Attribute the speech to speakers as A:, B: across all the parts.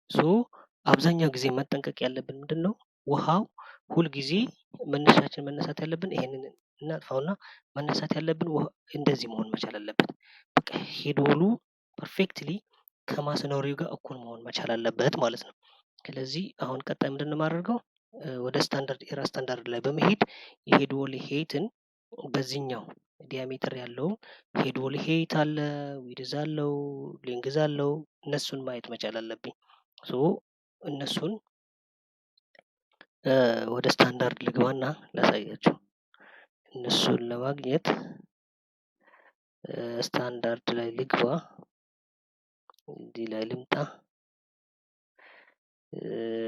A: So አብዛኛው ጊዜ መጠንቀቅ ያለብን ምንድነው? ውሃው ሁል ጊዜ መነሻችን መነሳት ያለብን ይሄንን እናጥፋውና መነሳት ያለብን እንደዚህ መሆን መቻል አለበት። በቃ head wall ኡ perfectly ከ masonry ው ጋር እኩል መሆን መቻል አለበት ማለት ነው። ስለዚህ አሁን ቀጣይ ምንድነው የማደርገው? ወደ standard ERA standard ላይ በመሄድ የ head wall height ን በዚህኛው diameter ያለው head wall height አለ፣ width አለው፣ length አለው፣ እነሱን ማየት መቻል አለብኝ። So እነሱን ወደ ስታንዳርድ ልግባና ላሳያችሁ። እነሱን ለማግኘት ስታንዳርድ ላይ ልግባ፣ እዚህ ላይ ልምጣ።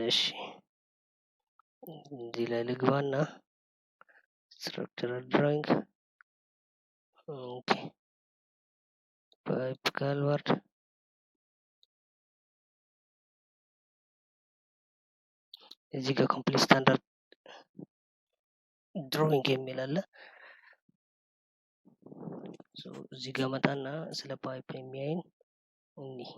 A: እሺ፣ እዚህ ላይ ልግባና structural drawing፣ okay፣ pipe culvert፣ እዚህ ጋር complete standard drawing የሚል አለ። So እዚህ ጋር መጣና ስለ pipe የሚያይን እኒህ።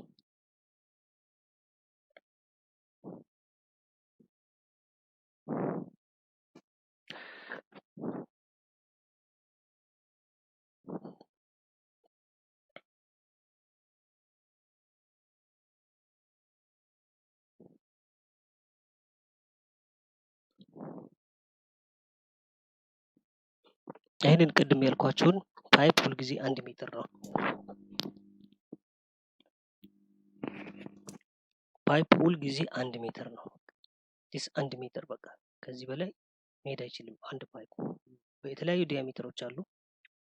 A: ይህንን ቅድም ያልኳችሁን pipe ሁልጊዜ 1 ሜትር ነው። Pipe ሁልጊዜ 1 ሜትር ነው። This 1 ሜትር፣ በቃ ከዚህ በላይ መሄድ አይችልም። አንድ pipe የተለያዩ diameter ኦች አሉ።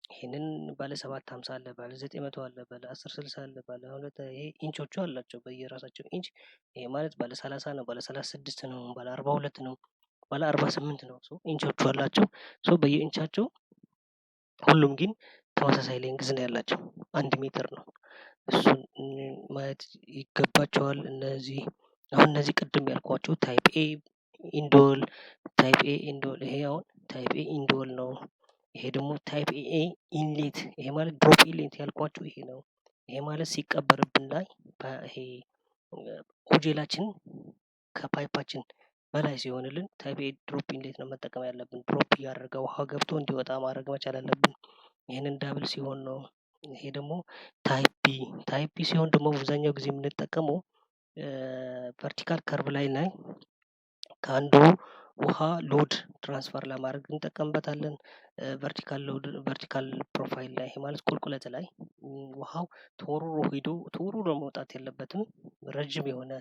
A: ይሄንን ባለ 750 አለ፣ ባለ 900 አለ፣ ባለ 1060 አለ፣ ባለ 2፣ ይሄ ኢንቾቹ አላቸው በየራሳቸው ኢንች። ይሄ ማለት ባለ 30 ነው፣ ባለ 36 ነው፣ ባለ 42 ነው፣ ባለ 48 ነው። So inch ኦቹ አላቸው። So በየኢንቻቸው ሁሉም ግን ተመሳሳይ length ነው ያላቸው፣ 1 ሜትር ነው። እሱን ማየት ይገባቸዋል። እነዚህ አሁን እነዚህ ቅድም ያልኳቸው type A end wall፣ type A end wall፣ ይሄ አሁን type A end wall ነው። ይሄ ደግሞ type A inlet፣ ይሄ ማለት drop inlet ያልኳቸው ይሄ ነው። ይሄ ማለት ሲቀበርብን ላይ ይሄ ኦጄላችን ከ pipe ኣችን በላይ ሲሆንልን type A drop inlet ነው መጠቀም ያለብን። Drop እያደረገ ውሃ ገብቶ እንዲወጣ ማድረግ መቻል አለብን። ይሄንን double ሲሆን ነው። ይሄ ደግሞ type B፣ type B ሲሆን ደግሞ አብዛኛው ጊዜ የምንጠቀመው vertical curve ላይ ከአንዱ ውሃ load transfer ለማድረግ እንጠቀምበታለን። Vertical load፣ vertical profile ላይ፣ ይሄ ማለት ቁልቁለት ላይ ውሃው ተወርውሮ ሄዶ ተወርውሮ መውጣት የለበትም። ረጅም የሆነ